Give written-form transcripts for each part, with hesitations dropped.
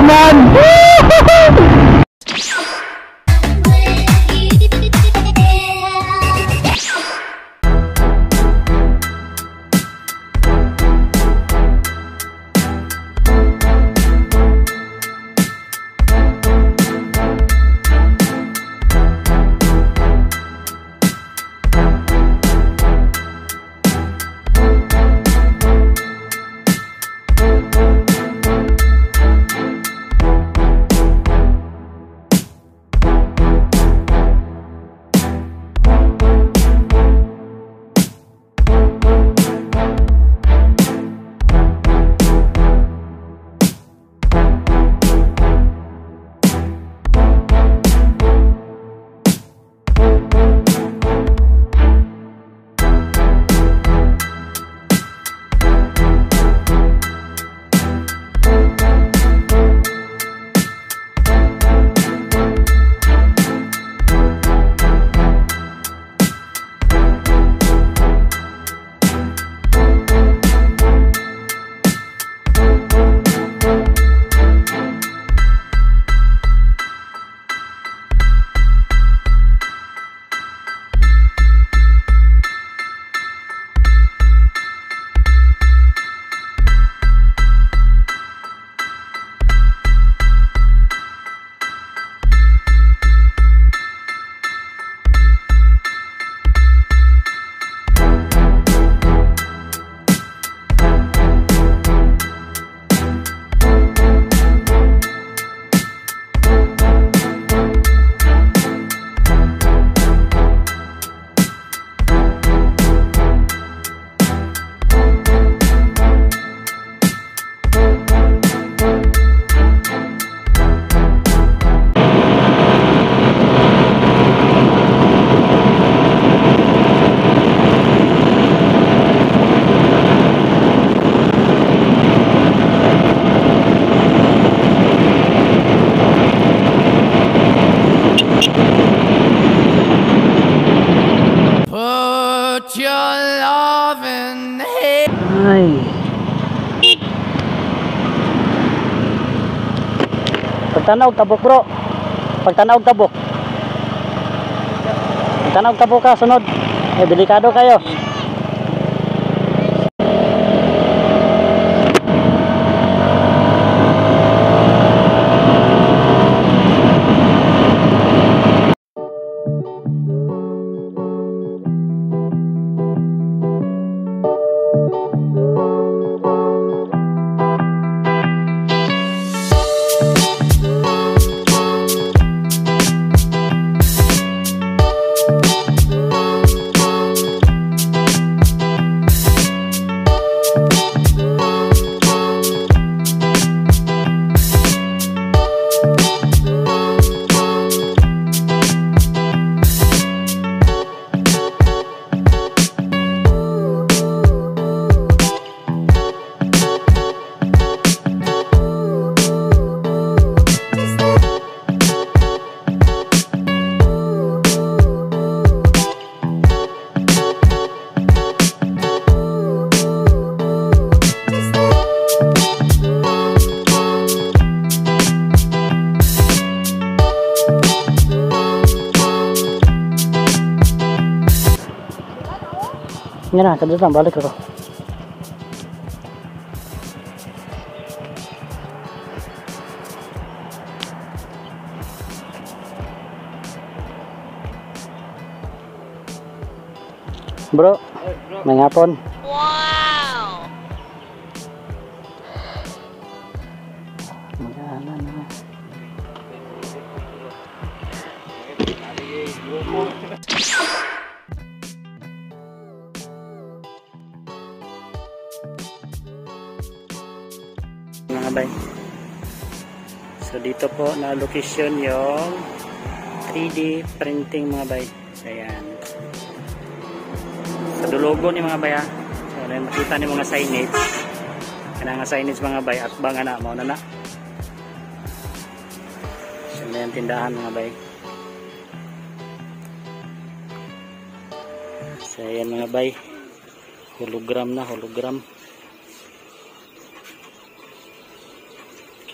Man! Put your loving hand. Ay. Pagtanaw tabok, bro. Pagtanaw tabok. Pagtanaw tabok ka sunod. Eh, delikado kayo. Nga na, kadto lang, balik ako. Bro, may hapon. Wow! Magana na. Mga bay. So dito po na location yung 3D printing, mga bay. So ayan. Sa Dologon ni mga bay ha. So ayan, makita ni mga signage. Kana nga signage, mga bay, at bang ana mao na na. So na yung tindahan, mga bay. So ayan, mga bay. Hologram na, hologram.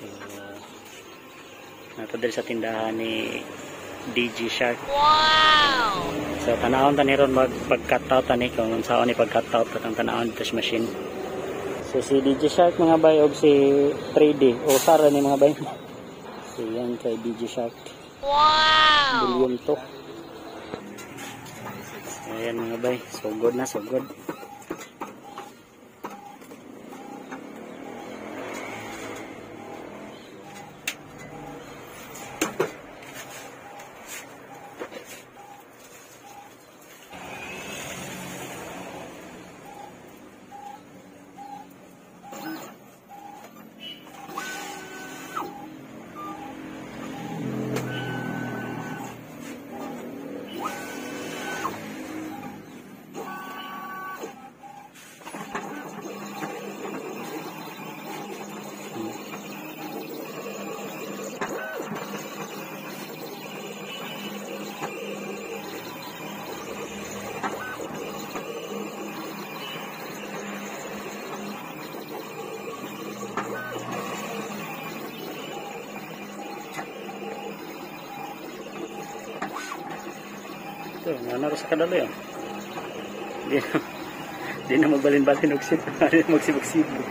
So, po diri sa tindahan ni DG Shark. Wow! So tanawon ta ni ron magpag-cut out ani kung unsaon ni pag-cut out atong tanawon dito sa machine. So si DJ Shark mga bay og si 3D o sara ni mga bay. So yan kay DJ Shark. Wow! Volume 2. Ayan mga bay, so good na, so good. Ito, nga na sa kadalo yan. Di na magbalin-balin og sip. Di na magsibog-sibog.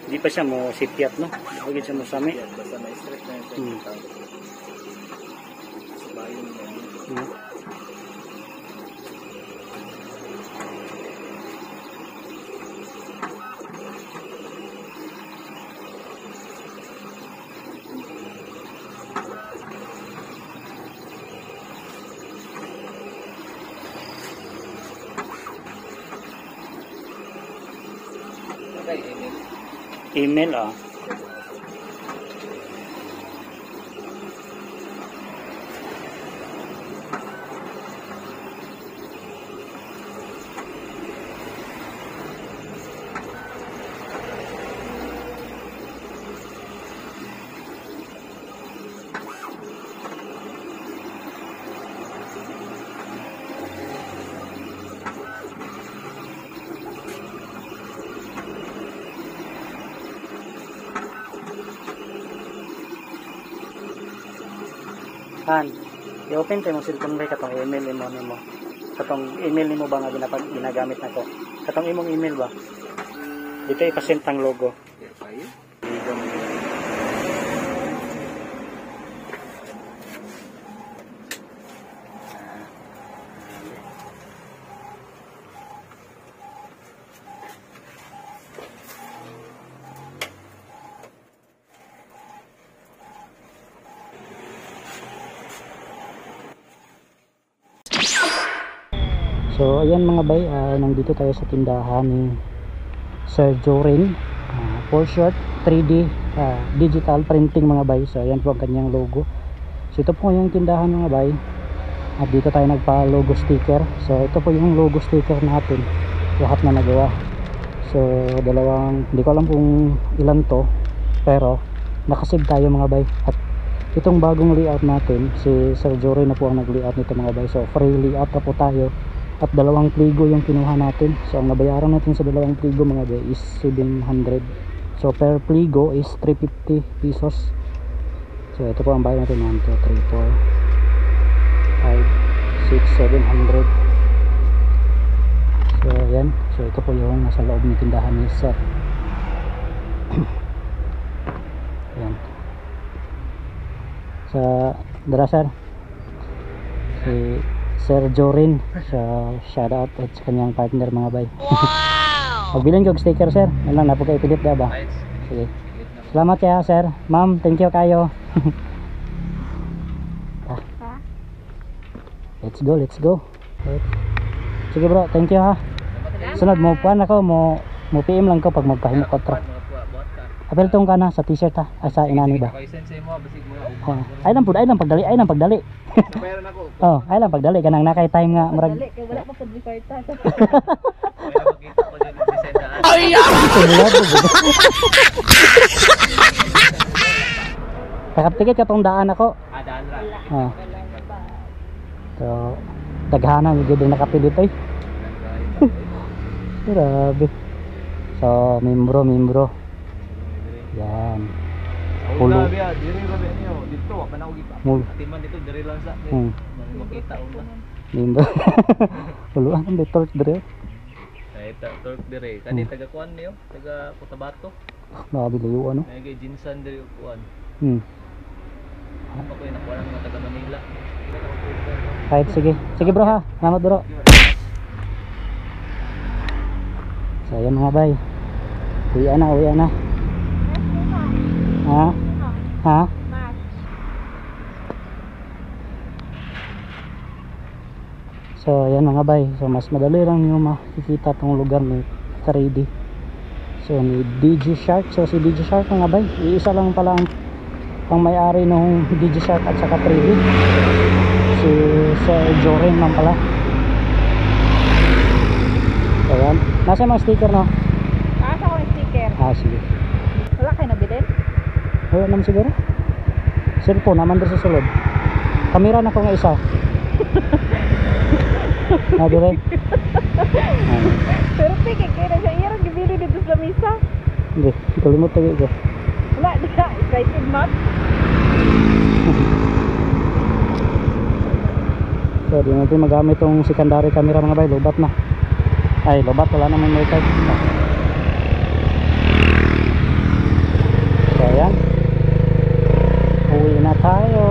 Di pa siya mo sipyat, no? Di pa siya mo sami. Yan, basta na-stress na yun. Sa bayo nila. Okay, email. Email, ah. Han, i-open tayo mo cellphone ba katong email imo nimo. Katong email nimo ba nga ginagamit nako. Katong imong email ba? Dito ipasend ang logo. So ayan mga bay, nandito tayo sa tindahan ni Sir Jorin, for short 3D digital printing mga bay. So ayan po ang kanyang logo. So ito po yung tindahan mga bay. At dito tayo nagpa-logo sticker. So ito po yung logo sticker natin, lahat na nagawa. So dalawang, hindi ko alam kung ilan to, pero nakasave tayo mga bay. At itong bagong layout natin, si Sir Jorin na po ang nag-layout nito mga bay. So free layout na po tayo. At dalawang pligo yung kinuha natin. So ang nabayaran natin sa dalawang pligo mga bay is 700. So per pligo is 350 pesos. So ito po ang bayad natin, 1, 2, 3, 4, 5, 6, 700. So ayan. So ito po yung nasa loob ng tindahan ni Sir. Ayan. Sa dara sir, si Sir Jorin, so shout out at sa kanyang partner mga bay. Wow! Pagbilin ko og sticker sir, ano lang napaka ipilit da ba? Sige. Salamat kaya sir. Ma'am, thank you kayo. Let's go, let's go. Sige bro, thank you ha. Sunod mo pan ako mo PM lang ko pag magpahimo ko tra. Apel tong kana sa t-shirt ha, ay sa inani ba? Oh. Ay lang pud, ay lang pagdali, ay lang pagdali. Oh, ay lang pagdali kanang nakay time nga murag. Dali kay wala pa pud mi kwarta. Ay! Kakaptigit ka tong daan ako. Ah, Ah. So, daghanan gyud ang nakapilit ay. Grabe. So, membro, membro. Yan. Pulo. Pulo. Diri ra ba niyo? Dito wa pa na og Mul. Atiman dito diri lang sa. Makita una. Membro. Pulo ang may torque dire. Ay ta torque dire. Kani taga kuan niyo, taga Cotabato. Grabe layo ano. May kay Jinsan diri og kuan. Ako yung nakuha ng mga taga Manila. Kahit sige. Sige bro ha. Salamat bro. So ayan mga bay. Uwi na, uwi na. Ha? Ha? So ayan mga bay. So mas madali lang yung makikita tong lugar ni 3D. So ni DJ Shark. So si DJ Shark mga bay, iisa lang pala ang may-ari nung DJ Shark at saka 3D. Si Sir Joren lang pala. So ayan. Nasa yung mga sticker no? Asa ko yung sticker. Ah, sige. Wala kayo nabilin? Wala naman siguro. Cellphone naman doon sa sulod. Kamera na ko nga isa. Ah, dire. Ah, Pero piki, kaya na siya. Iya rin gibili dito sa lamisa. hindi, kalimot tayo ko. Wala, di na. Excited mat. So, di natin magamit tong secondary camera mga bay, lobat na. Ay, lobat wala naman may card. So, ayan. Uwi na tayo.